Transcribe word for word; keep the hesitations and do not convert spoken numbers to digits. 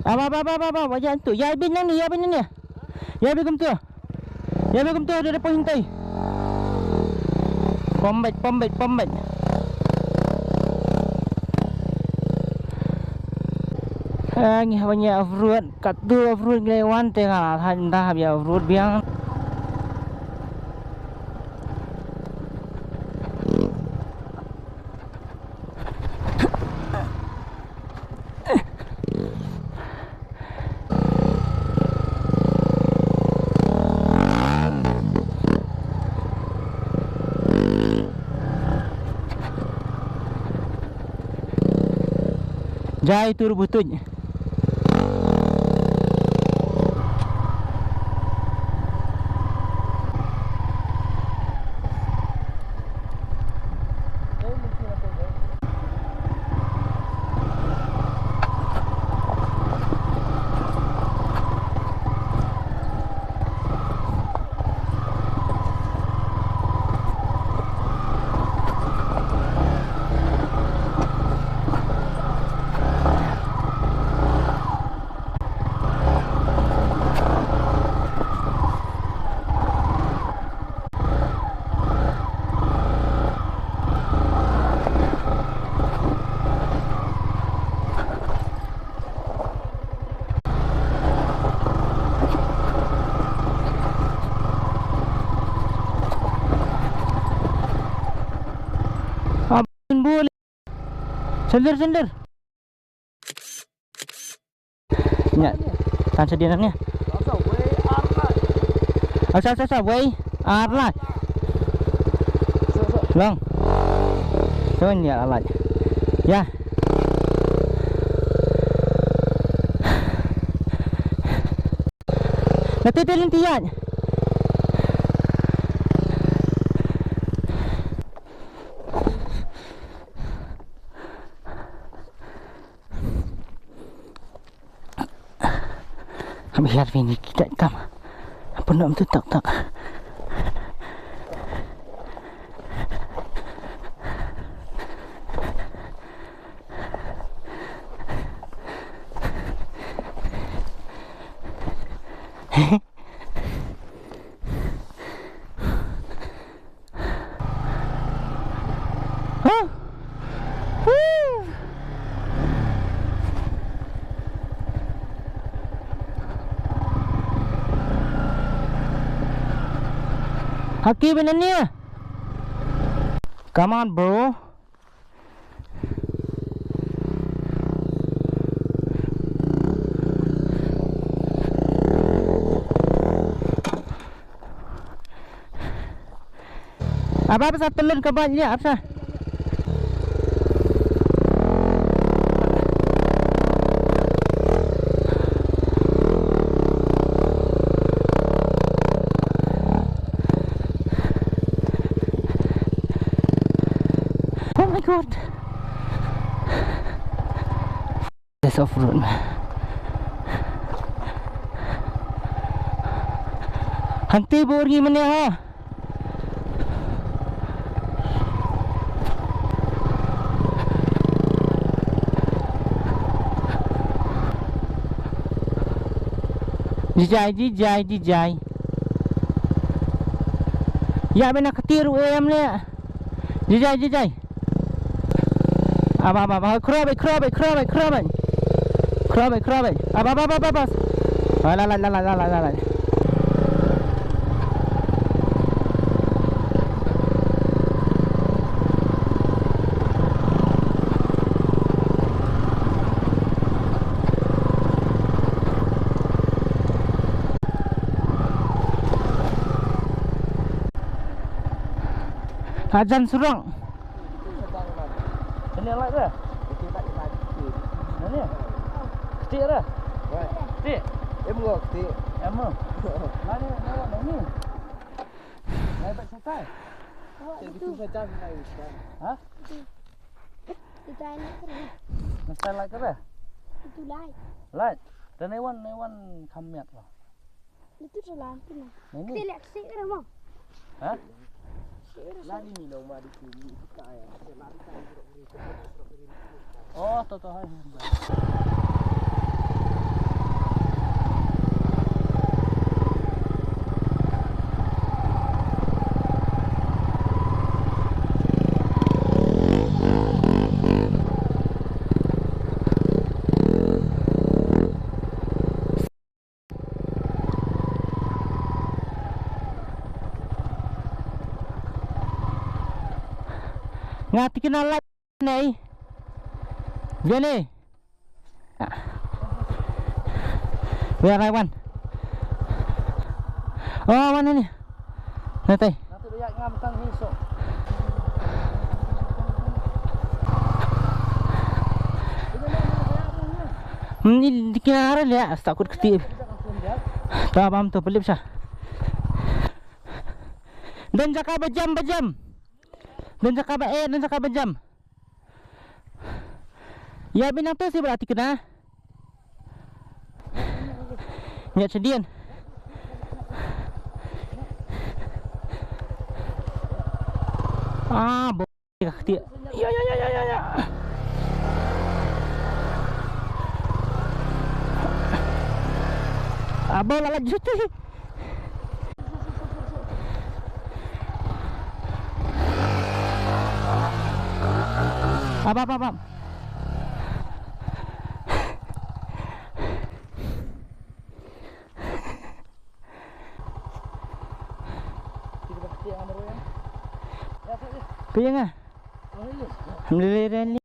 Aba, aba, aba, aba, aba, ïa tu, ïa bin nangne, ïa bin nangne. Ïa bin kumtu. Ïa bin kumtu, dei dei poi hangtai. Pom beit, pom beit, pom beit. Ah, ngi hap ban ïa off road, katto off road ngi la wan te nga la thait mynta hap ïa off road biang. Jai tur butuj. Sender, sender. Nya. Tan sedian ni. Asa, asa, asa, wei. Arlai. Long. Tuan ya, arlai. Ya. Nanti dia nanti ya. Biar vini kita kam. Apa nak tu tak tak. Haki benar ni ya. Come on, bro. Aba, aba sa telun ka bike ïa, aba sa. Oh my God. That's off-road. Hangtei bor ngi mynne ha. Jijai, jijai, jijai. Ïa bina ktir u em le. Jijai, jijai. Aba, aba, aba. Khrabai, khrabai, khrabai, khrabai. Khrabai, khrabai. Aba, aba, aba, aba. Ah, la, la, la. Hajan surang. Sini light dah. Sini. Kecil dah. Kecil. Em gua kecil. Em. Mana, mana, mana ni? Naik bike santai. Awak itu. Itu saja naik. Ha? Itu. Itu anak kerja. Mesti light ke dah? Itu light. Light. Dan Iwan, Iwan kamiat lah. Itu jalan tu nah. Ini. Kita lihat sih ada mau. Ha? Lari ni nong mari kumi kita ya. Lari kan. Oh, to to hai. Nga tikna lai nei. Jane. Where I want. Oh, mana ni? Natai. Hmm, ni tikna ara le, sta kut kti. Ta bam to pelip sa. Don jaka ba jam, ba jam. Don jaka ba, eh, don jaka ba jam. Ïa bynta to si ba la tikna. Ïa chadien. Ah, bo ka kti. Ïa, ïa, ïa, ïa, ïa, ïa. Abo la la juti. Ap, ap, ap, ap. Pia nga. Alhamdulillah.